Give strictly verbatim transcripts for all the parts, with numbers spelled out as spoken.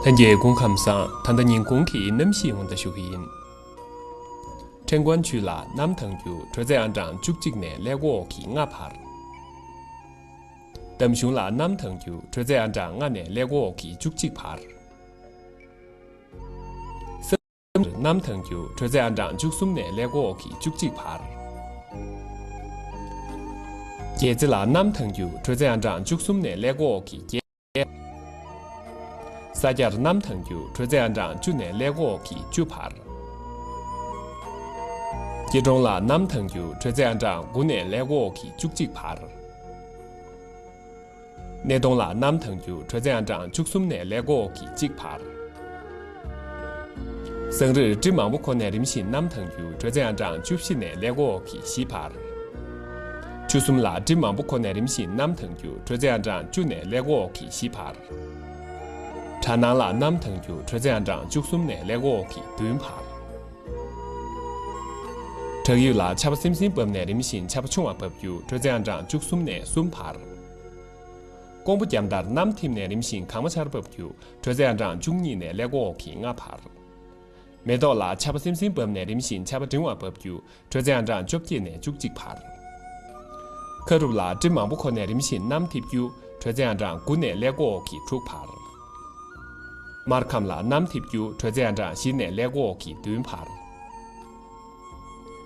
ལྷན་རྒྱས་སྐུ་ཁམས་བཟང་། ད་ལྟ་ཉིན་གུང་གི་གནམ་གཤིས་སྔོན་བརྡ་ཞུ་གི་ཡིན། ཁྲེང་ཀོན་ཆུས་ལ་གནམ་དྭངས་རྒྱུ། དྲོད་ཚད་ཨང་གྲངས་བཅུ་གཅིག་ནས་ཀླད་ཀོར་འོག་གི་ལྔ་བར། འདམ་གཞུང་ལ་གནམ་དྭངས་རྒྱུ། དྲོད་ཚད་ཨང་གྲངས་ལྔ་ནས་ཀླད་ཀོར་འོག་གི་བཅུ་གཅིག་བར། གནམ་དྭངས་རྒྱུ། དྲོད་ཚད་ཨང་གྲངས་བཅུ་གསུམ་ནས་ཀླད་ཀོར་འོག་གི་བཅུ་གཅིག་བར། རྒྱལ་རྩེ་ལ་གནམ་དྭངས་རྒྱུ། དྲོད་ཚད་ཨང་གྲངས་བཅུ་གསུམ་ནས་ཀླད་ཀོར་འོག་གི་བརྒྱད། ས་སྐྱར་གནམ་དྭངས་རྒྱུ། དྲོད་ཚད་ཨང་གྲངས་བཅུ་ནས་ཀླད་ཀོར་འོག་གི་བཅུ་བར། སྐྱིད་གྲོང་ལ་གནམ་དྭངས་རྒྱུ། དྲོད་ཚད་ཨང་གྲངས་དགུ་ནས་ཀླད་ཀོར་འོག་གི་བཅུ་གཅིག་བར། སྣེ་གདོང་ལ་གནམ་དྭངས་རྒྱུ། དྲོད་ཚད་ཨང་གྲངས་བཅུ་གསུམ་ནས་ཀླད་ཀོར་འོག་གི་གཅིག་བར། སང་རིར་སྤྲིན་མང་པོ་འཁོར་ནས་རིམ་བཞིན་གནམ་དྭངས་རྒྱུ། དྲོད་ཚད་ཨང་གྲངས་བཅུ་བཞི་ནས་ཀླད་ཀོར་འོག་གི་བཞི་བར། ཆུ་གསུམ་ལ་སྤྲིན་མང་པོ་འཁོར་ནས་རིམ་བཞིན་གནམ་དྭངས་རྒྱུ། དྲོད་ཚད་ཨང་གྲངས་བཅུ་ནས་ཀླད་ཀོར་འོག་གི་བཞི་བར། གྲ་ནང་ལ་གནམ་དྭངས་རྒྱུ། དྲོད་ཚད་ཨང་གྲངས་བཅུ་གསུམ་ནས་ཀླད་ཀོར་འོག་གི་བདུན་བར། བྲག་ཡུལ་ལ་ཆར་པ་སིམ་སིམ་བབས་ནས་རིམ་བཞིན་ཆར་པ་ཆུང་བ་འབབ་རྒྱུ། དྲོད་ཚད་ཨང་གྲངས་བཅུ་གསུམ་ནས་གསུམ་བར། ཀོང་པོ་རྒྱལ་ཐར་གནམ་འཐིབས་ནས་རིམ་བཞིན་གངས་མ་ཆར་འབབ་རྒྱུ། དྲོད་ཚད་ཨང་གྲངས་བཅུ་གཉིས་ནས་ཀླད་ཀོར་འོག་གི་ལྔ་བར། མེ་ཏོག་ལ་ཆར་པ་སིམ་སིམ་བབས་ནས་རིམ་བཞིན་ཆར་པ་འབྲིང་བ་འབབ་རྒྱུ། དྲོད་ཚད་ཨང་གྲངས་བཅོ་བརྒྱད་ནས་བཅུ་གཅིག་བར། ཁ་རུབ་ལ་སྤྲིན་མང་པོ་འཁོར་ནས་རིམ་བཞིན་གནམ་འཐིབས་རྒྱུ། དྲོད་ཚད་ཨང་གྲངས་དགུ་ནས་ཀླད་ཀོར་འོག་གི་དྲུག་བར། སྨར་ཁམས་ལ་གནམ་འཐིབས་རྒྱུ། དྲོད་ཚད་ཨང་གྲངས་བཞི་ནས་ཀླད་ཀོར་འོག་གི་བདུན་བར།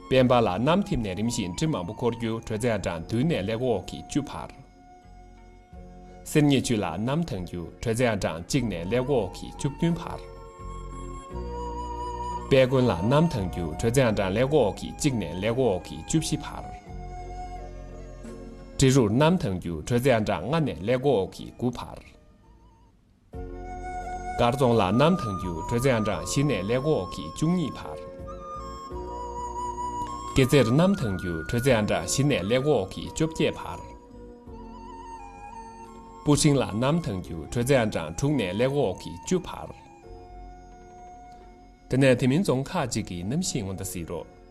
སྤེན་པ་ལ་གནམ་འཐིབས་ནས་རིམ་བཞིན་སྤྲིན་མང་པོ་འཁོར་རྒྱུ། དྲོད་ཚད་ཨང་གྲངས་བདུན་ནས་ཀླད་ཀོར་འོག་གི་བཅུ་བར། གསེར་རྙེད་ཆུས་ལ་གནམ་དྭངས་རྒྱུ། དྲོད་ཚད་ཨང་གྲངས་གཅིག་ནས་ཀླད་ཀོར་འོག་གི་བཅུ་བདུན་བར། དཔལ་མགོན་ལ་གནམ་དྭངས་རྒྱུ། དྲོད་ཚད་ཨང་གྲངས་ཀླད་ཀོར་འོག་གི་གཅིག་ནས་ཀླད་ཀོར་འོག་གི་བཅུ་བཞི་བར། འབྲི་རུར་གནམ་དྭངས་རྒྱུ། དྲོད་ཚད་ཨང་གྲངས་ལྔ་ནས་ཀླད་ཀོར་འོག་གི་དགུ་བར། སྐར་རྫོང་ལ་གནམ་དྭངས་རྒྱུ། དྲོད་ཚད་ཨང་གྲངས་བཞི་ནས་ཀླད་ཀོར་འོག་གི་བཅུ་གཉིས་བར། སྐྱེད་ཚལ་གནམ་དྭངས་རྒྱུ། དྲོད་ཚད་ཨང་གྲངས་བཞི་ནས་ཀླད་ཀོར་འོག་གི་བཅོ་བརྒྱད་བར། སྤུ་ཧྲེང་ལ་གནམ་དྭངས་རྒྱུ། དྲོད་ཚད་ཨང་གྲངས་དྲུག་ནས་ཀླད་ཀོར་འོག་གི་བཅུ་བར། དེ་ནས་དེ་མིན་རྫོང་ཁག་ཅིག་གི་གནམ་གཤིས་སྔོན་བརྡ་གཟིགས་རོགས།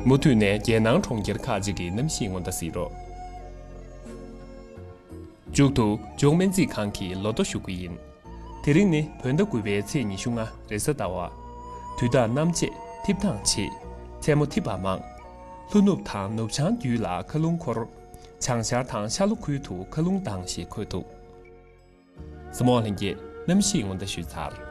མུ་མཐུད་ནས་རྒྱལ་ནང་གྲོང་ཁྱེར་ཁག་ཅིག་གི་གནམ་གཤིས་སྔོན་བརྡ་གཟིགས་རོགས། མཇུག་ཏུ་ལྗོངས་སྨན་རྩིས་ཁང་གི་ལོ་ཐོ་ཞུ་གི་ཡིན། དེ་རིང་ནི་བོད་ཟླ་དགུ་པའི་ཚེས་ཉི་ཤུ་ལྔ་རེས་གཟའ་ཟླ་བ། དུས་རྟགས་གནམ་བྱེད། འཐིབས་ཐང་ཆེ། མཚན་མོ་འཐིབས་པ་མང་། ལྷོ་ནུབ་དང་ནུབ་བྱང་རྒྱུད་ལ་མཁའ་རླུང་འཁོར། བྱང་ཤར་དང་ཤར་ལྷོ་ཁུལ་དུ་མཁའ་རླུང་ལྡང་ཞེས་འཁོད་འདུག། གཟིགས་མོ་ལྷན་རྒྱས། གནམ་གཤིས་སྔོན་བརྡ་ཞུས་ཚར།